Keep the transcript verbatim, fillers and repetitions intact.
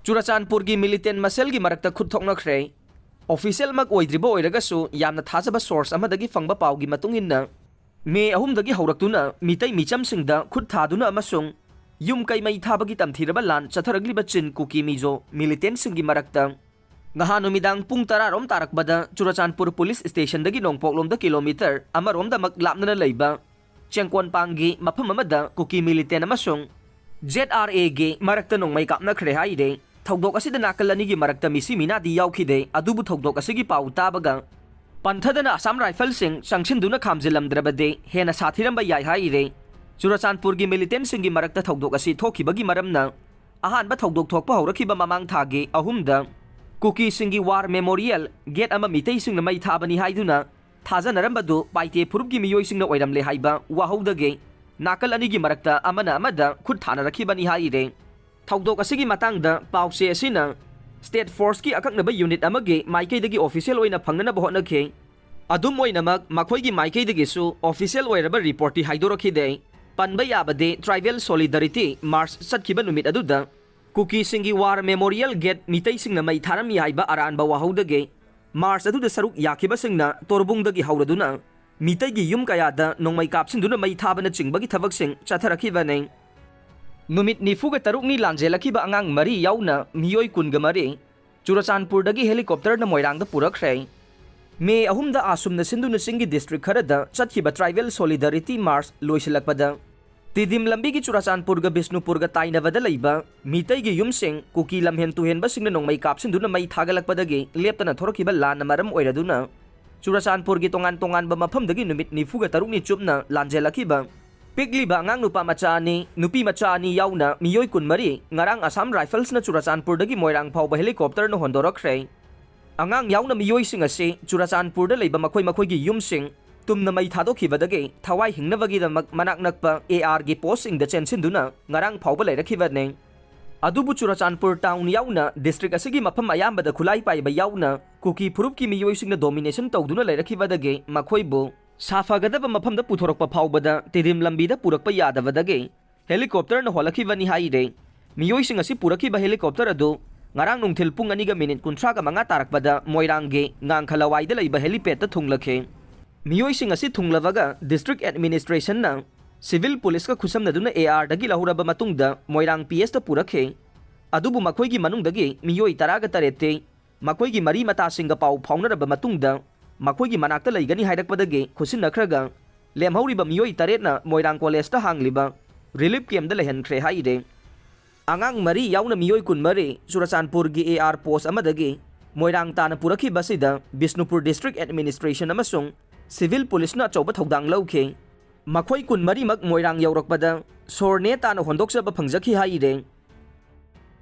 ꯆꯨꯔꯆꯥꯟꯄꯨꯔꯒꯤ ꯃꯤꯂꯤꯇꯦꯟ ꯃꯁꯦꯜꯒꯤ ꯃꯔꯛꯇ ꯈꯨꯠ ꯊꯣꯛꯅꯈ꯭ꯔꯦ꯫ ꯑꯣꯐꯤꯁꯤꯌꯦꯜꯃꯛ ꯑꯣꯏꯗ꯭ꯔꯤꯕ ꯑꯣꯏꯔꯒꯁꯨ, ꯌꯥꯝꯅ ꯊꯥꯖꯕ ꯁꯣꯔꯁ ꯑꯃꯗꯒꯤ ꯐꯪꯕ ꯄꯥꯎꯒꯤ ꯃꯇꯨꯡ ꯏꯟꯅ, ꯃꯦ ꯑꯍꯨꯝꯗꯒꯤ ꯍꯧꯔꯛꯇꯨꯅ ꯃꯤꯇꯩ ꯃꯤꯆꯝꯁꯤꯡꯗ ꯈꯨꯠ ꯊꯥꯗꯨꯅ ꯑꯃꯁꯨꯡ ꯌꯨꯝ ꯀꯩ ꯃꯩ ꯊꯥꯕꯒꯤ ꯇꯝꯊꯤꯔꯕ ꯂꯥꯟ ꯆꯠꯊꯔꯛꯂꯤꯕ ꯆꯤꯟ ꯀꯨꯀꯤ ꯃꯤꯖꯣ ꯃꯤꯂꯤꯇꯦꯟꯁꯤꯡꯒꯤ ꯃꯔꯛꯇ ꯉꯍꯥꯟ ꯅꯨꯃꯤꯗꯥꯡ ꯄꯨꯡ ꯇꯔꯥ ꯔꯣꯝ ꯇꯥꯔꯛꯄꯗ ꯆꯨꯔꯆꯥꯟꯄꯨꯔ ꯄꯨꯂꯤꯁ ꯁ꯭ꯇꯦꯁꯟꯗꯒꯤ ꯅꯣꯡꯄꯣꯛꯂꯣꯝꯗ ꯀꯤꯂꯣꯃꯤꯇꯔ ꯑꯃꯔꯣꯝꯗꯃꯛ ꯂꯥꯞꯅꯅ ꯂꯩꯕ ꯆꯦꯡꯀꯣꯟꯄꯥꯡꯒꯤ ꯃꯐꯝ ꯑꯃꯗ ꯀꯨꯀꯤ ꯃꯤꯂꯤꯇꯦꯟ ꯑꯃꯁꯨꯡ ꯖꯦꯗ ꯑꯥꯔ ꯑꯦꯒꯤ ꯃꯔꯛꯇ ꯅꯣꯡꯃꯩ ꯀꯥꯞꯅꯈ꯭ꯔꯦ ꯍꯥꯏꯔꯦ꯫ ꯊꯧꯗꯣꯛ ꯑꯁꯤꯗ ꯅꯥꯀꯜ ꯑꯅꯤꯒꯤ ꯃꯔꯛꯇ ꯃꯤꯁꯤ ꯃꯤꯅꯥꯗꯤ ꯌꯥꯎꯈꯤꯗꯦ, ꯑꯗꯨꯕꯨ ꯊꯧꯗꯣꯛ ꯑꯁꯤꯒꯤ ꯄꯥꯎ ꯇꯥꯕꯒ ꯄꯟꯊꯗꯅ ꯑꯁꯥꯝ ꯔꯥꯏꯐꯜꯁꯤꯡ ꯆꯪꯁꯤꯟꯗꯨꯅ ꯈꯥꯝꯖꯤꯜꯂꯝꯗ꯭ꯔꯕꯗꯤ ꯍꯦꯟꯅ ꯁꯥꯊꯤꯔꯝꯕ ꯌꯥꯏ ꯍꯥꯏꯔꯦ꯫ ꯆꯨꯔꯆꯥꯟꯄꯨꯔꯒꯤ ꯃꯤꯂꯤꯇꯦꯟꯁꯤꯡꯒꯤ ꯃꯔꯛꯇ ꯊꯧꯗꯣꯛ ꯑꯁꯤ ꯊꯣꯛꯈꯤꯕꯒꯤ ꯃꯔꯝꯅ ꯑꯍꯥꯟꯕ ꯊꯧꯗꯣꯛ ꯊꯣꯛꯄ ꯍꯧꯔꯛꯈꯤꯕ ꯃꯃꯥꯡ ꯊꯥꯒꯤ ꯑꯍꯨꯝꯗ ꯀꯨꯀꯤꯁꯤꯡꯒꯤ ꯋꯥꯔ ꯃꯦꯃꯣꯔꯤꯌꯦꯜ ꯒꯦꯠ ꯑꯃ ꯃꯤꯇꯩꯁꯤꯡꯅ ꯃꯩ ꯊꯥꯕꯅꯤ ꯍꯥꯏꯗꯨꯅ ꯊꯥꯖꯅꯔꯝꯕꯗꯨ ꯄꯥꯏꯇꯦ ꯐꯨꯔꯨꯞꯀꯤ ꯃꯤꯑꯣꯏꯁꯤꯡꯅ ꯑꯣꯏꯔꯝꯂꯦ ꯍꯥꯏꯕ ꯋꯥꯍꯧꯗꯒꯤ ꯅꯥꯀꯜ ꯑꯅꯤꯒꯤ ꯃꯔꯛꯇ ꯑꯃꯅ ꯑꯃꯗ ꯈꯨꯠ ꯊꯥꯅꯔꯛꯈꯤꯕꯅꯤ ꯍꯥꯏꯔꯦ꯫ ꯊꯧꯗꯣꯛ ꯑꯁꯤꯒꯤ ꯃꯇꯥꯡꯗ ꯄꯥꯎꯆꯦ ꯑꯁꯤꯅ ꯁ꯭ꯇꯦꯠ ꯐꯣꯔꯁꯀꯤ ꯑꯀꯛꯅꯕ ꯌꯨꯅꯤꯠ ꯑꯃꯒꯤ ꯃꯥꯏꯀꯩꯗꯒꯤ ꯑꯣꯐꯤꯁꯤꯌꯦꯜ ꯑꯣꯏꯅ ꯐꯪꯅꯅꯕ ꯍꯣꯠꯅꯈꯤ꯫ ꯑꯗꯨꯝ ꯑꯣꯏꯅꯃꯛ, ꯃꯈꯣꯏꯒꯤ ꯃꯥꯏꯀꯩꯗꯒꯤꯁꯨ ꯑꯣꯐꯤꯁꯤꯌꯦꯜ ꯑꯣꯏꯔꯕ ꯔꯤꯄꯣꯔꯠꯇꯤ ꯍꯥꯏꯗꯣꯔꯛꯈꯤꯗꯦ꯫ ꯄꯟꯕ ꯌꯥꯕꯗꯤ, ꯇ꯭ꯔꯥꯏꯕꯦꯜ ꯁꯣꯂꯤꯗꯥꯔꯤꯇꯤ ꯃꯥꯔꯆ ꯆꯠꯈꯤꯕ ꯅꯨꯃꯤꯠ ꯑꯗꯨꯗ ꯀꯨꯀꯤꯁꯤꯡꯒꯤ ꯋꯥꯔ ꯃꯦꯃꯣꯔꯤꯌꯦꯜ ꯒꯦꯠ ꯃꯤꯇꯩꯁꯤꯡꯅ ꯃꯩ ꯊꯥꯔꯝꯃꯤ ꯍꯥꯏꯕ ꯑꯔꯥꯟꯕ ꯋꯥꯍꯧꯗꯒꯤ ꯃꯥꯔꯆ ꯑꯗꯨꯗ ꯁꯔꯨꯛ ꯌꯥꯈꯤꯕꯁꯤꯡꯅ ꯇꯣꯔꯕꯨꯡꯗꯒꯤ ꯍꯧꯔꯗꯨꯅ ꯃꯤꯇꯩꯒꯤ ꯌꯨꯝ ꯀꯌꯥꯗ ꯅꯣꯡꯃꯩ ꯀꯥꯞꯁꯤꯟꯗꯨꯅ ꯃꯩ ꯊꯥꯕꯅꯆꯤꯡꯕꯒꯤ ꯊꯕꯛꯁꯤꯡ ꯆꯠꯊꯔꯛꯈꯤꯕꯅꯤ꯫ ꯅꯨꯃꯤꯠ ꯅꯤꯐꯨꯒ ꯇꯔꯨꯛꯅꯤ ꯂꯥꯟꯖꯦꯜꯂꯛꯈꯤꯕ ꯑꯉꯥꯡ ꯃꯔꯤ ꯌꯥꯎꯅ ꯃꯤꯑꯣꯏ ꯀꯨꯟꯒ ꯃꯔꯤ ꯆꯨꯔꯆꯥꯟꯄꯨꯔꯗꯒꯤ ꯍꯦꯂꯤꯀꯣꯞꯇꯔꯅ ꯃꯣꯏꯔꯥꯡꯗ ꯄꯨꯔꯛꯈ꯭ꯔꯦ꯫ ꯃꯦ ꯑꯍꯨꯝꯗ ꯑꯥꯁꯨꯝꯅ ꯁꯤꯟꯗꯨꯅ ꯆꯤꯡꯒꯤ ꯗꯤꯁꯇ꯭ꯔꯤꯛ ꯈꯔꯗ ꯆꯠꯈꯤꯕ ꯇ꯭ꯔꯥꯏꯕꯦꯜ ꯁꯣꯂꯤꯗꯥꯔꯤꯇꯤ ꯃꯥꯔꯆ ꯂꯣꯏꯁꯤꯜꯂꯛꯄꯗ, ꯇꯤꯗꯤꯝ ꯂꯝꯕꯤꯒꯤ ꯆꯨꯔꯆꯥꯟꯄꯨꯔꯒ ꯕꯤꯁꯅꯨꯄꯨꯔꯒ ꯇꯥꯏꯅꯕꯗ ꯂꯩꯕ ꯃꯤꯇꯩꯒꯤ ꯌꯨꯝꯁꯤꯡ ꯀꯨꯀꯤ ꯂꯝꯍꯦꯟ ꯇꯨꯍꯦꯟꯕꯁꯤꯡꯅ ꯅꯣꯡꯃꯩ ꯀꯥꯞꯁꯤꯟꯗꯨꯅ ꯃꯩ ꯊꯥꯒꯠꯂꯛꯄꯗꯒꯤ ꯂꯦꯞꯇꯅ ꯊꯣꯔꯛꯈꯤꯕ ꯂꯥꯟꯅ ꯃꯔꯝ ꯑꯣꯏꯔꯗꯨꯅ, ꯆꯨꯔꯆꯥꯟꯄꯨꯔꯒꯤ ꯇꯣꯉꯥꯟ ꯇꯣꯉꯥꯟꯕ ꯃꯐꯝꯗꯒꯤ ꯅꯨꯃꯤꯠ ꯅꯤꯐꯨꯒ ꯇꯔꯨꯛꯅꯤ ꯆꯨꯞꯅ ꯂꯥꯟꯖꯦꯜꯂꯛꯈꯤꯕ ꯄꯤꯛꯂꯤꯕ ꯑꯉꯥꯡ ꯅꯨꯄꯥ ꯃꯆꯥ ꯑꯅꯤ, ꯅꯨꯄꯤ ꯃꯆꯥ ꯑꯅꯤ ꯌꯥꯎꯅ ꯃꯤꯑꯣꯏ ꯀꯨꯟꯃꯔꯤ ꯉꯔꯥꯡ ꯑꯁꯥꯝ ꯔꯥꯏꯐꯜꯁꯅ ꯆꯨꯔꯆꯥꯟꯄꯨꯔꯗꯒꯤ ꯃꯣꯏꯔꯥꯡ ꯐꯥꯎꯕ ꯍꯦꯂꯤꯀꯣꯞꯇꯔꯅ ꯍꯣꯟꯗꯣꯔꯛꯈ꯭ꯔꯦ꯫ ꯑꯉꯥꯡ ꯌꯥꯎꯅ ꯃꯤꯑꯣꯏꯁꯤꯡ ꯑꯁꯤ ꯆꯨꯔꯆꯥꯟꯄꯨꯔꯗ ꯂꯩꯕ ꯃꯈꯣꯏ ꯃꯈꯣꯏꯒꯤ ꯌꯨꯝꯁꯤꯡ ꯇꯨꯝꯅ ꯃꯩ ꯊꯥꯗꯣꯛꯈꯤꯕꯗꯒꯤ ꯊꯋꯥꯏ ꯍꯤꯡꯅꯕꯒꯤꯗꯃꯛ ꯃꯅꯥꯛ ꯅꯛꯄ ꯑꯦ ꯑꯥꯔꯒꯤ ꯄꯣꯁꯁꯤꯡꯗ ꯆꯦꯟꯁꯤꯟꯗꯨꯅ ꯉꯔꯥꯡ ꯐꯥꯎꯕ ꯂꯩꯔꯛꯈꯤꯕꯅꯤ꯫ ꯑꯗꯨꯕꯨ ꯆꯨꯔꯆꯥꯟꯄꯨꯔ ꯇꯥꯎꯟ ꯌꯥꯎꯅ ꯗꯤꯁꯇ꯭ꯔꯤꯛ ꯑꯁꯤꯒꯤ ꯃꯐꯝ ꯑꯌꯥꯝꯕꯗ ꯈꯨꯠꯂꯥꯏ ꯄꯥꯏꯕ ꯌꯥꯎꯅ ꯀꯨꯀꯤ ꯐꯨꯔꯨꯞꯀꯤ ꯃꯤꯑꯣꯏꯁꯤꯡꯅ ꯗꯣꯃꯤꯅꯦꯁꯟ ꯇꯧꯗꯨꯅ ꯂꯩꯔꯛꯈꯤꯕꯗꯒꯤ ꯃꯈꯣꯏꯕꯨ ꯁꯥꯐꯒꯗꯕ ꯃꯐꯝꯗ ꯄꯨꯊꯣꯔꯛꯄ ꯐꯥꯎꯕꯗ ꯇꯤꯗꯤꯝ ꯂꯝꯕꯤꯗ ꯄꯨꯔꯛꯄ ꯌꯥꯗꯕꯗꯒꯤ ꯍꯦꯂꯤꯀꯣꯞꯇꯔꯅ ꯍꯣꯜꯂꯛꯈꯤꯕꯅꯤ ꯍꯥꯏꯔꯦ꯫ ꯃꯤꯑꯣꯏꯁꯤꯡ ꯑꯁꯤ ꯄꯨꯔꯛꯈꯤꯕ helicopter ꯑꯗꯨ ꯉꯔꯥꯡ ꯅꯨꯡꯊꯤꯜ ꯄꯨꯡ ꯑꯅꯤꯒ ꯃꯤꯅꯤꯠ ꯀꯨꯟꯊ꯭ꯔꯥꯒ ꯃꯉꯥ ꯇꯥꯔꯛꯄꯗ ꯃꯣꯏꯔꯥꯡꯒꯤ ꯉꯥꯡꯈꯂꯋꯥꯏꯗ ꯂꯩꯕ helipad ꯇ ꯊꯨꯡꯂꯈꯤ꯫ ꯃꯤꯑꯣꯏꯁꯤꯡ ꯑꯁꯤ ꯊꯨꯡꯂꯕꯒ district administration ꯅ civil police ꯀ ꯈꯨꯠꯁꯝꯅꯗꯨꯅ A R ꯗꯒꯤ ꯂꯧꯍꯧꯔꯕ ꯃꯇꯨꯡꯗ ꯃꯣꯏꯔꯥꯡ P S ꯇ ꯄꯨꯔꯛꯈꯤ꯫ ꯑꯗꯨꯕꯨ ꯃꯈꯣꯏꯒꯤ ꯃꯅꯨꯡꯗꯒꯤ ꯃꯤꯑꯣꯏ ꯇꯔꯥꯒ ꯇꯔꯦꯠꯇꯤ ꯃꯈꯣꯏꯒꯤ ꯃꯔꯤ ꯃꯇꯥꯁꯤꯡꯒ ꯄꯥꯎ ꯐꯥꯎꯅꯔꯕ ꯃꯇꯨꯡꯗ ꯃꯈꯣꯏꯒꯤ ꯃꯅꯥꯛꯇ ꯂꯩꯒꯅꯤ ꯍꯥꯏꯔꯛꯄꯗꯒꯤ ꯈꯨꯠꯁꯤꯟꯅꯈ꯭ꯔꯒ ꯂꯦꯝꯍꯧꯔꯤꯕ ꯃꯤꯑꯣꯏ ꯇꯔꯦꯠꯅ ꯃꯣꯏꯔꯥꯡ college ꯇ ꯍꯥꯡꯂꯤꯕ relief camp ꯗ ꯂꯩꯍꯟꯈ꯭ꯔꯦ ꯍꯥꯏꯔꯦ꯫ ꯑꯉꯥꯡ ꯃꯔꯤ ꯌꯥꯎꯅ ꯃꯤꯑꯣꯏ ꯀꯨꯟꯃꯔꯤ ꯆꯨꯔꯆꯥꯟꯄꯨꯔꯒꯤ A R post ꯑꯃꯗꯒꯤ ꯃꯣꯏꯔꯥꯡ ꯇꯥꯅ ꯄꯨꯔꯛꯈꯤꯕ ꯑꯁꯤꯗ ꯕꯤꯁꯅꯨꯄꯨꯔ district administration ꯑꯃꯁꯨꯡ civil police ꯅ ꯑꯆꯧꯕ ꯊꯧꯗꯥꯡ ꯂꯧꯈꯤ꯫ ꯃꯈꯣꯏ ꯀꯨꯟꯃꯔꯤꯃꯛ ꯃꯣꯏꯔꯥꯡ ꯌꯧꯔꯛꯄꯗ ꯁꯣꯔ ꯅꯦ ꯇꯥꯅ ꯍꯣꯟꯗꯣꯛꯆꯕ ꯐꯪꯖꯈꯤ ꯍꯥꯏꯔꯦ꯫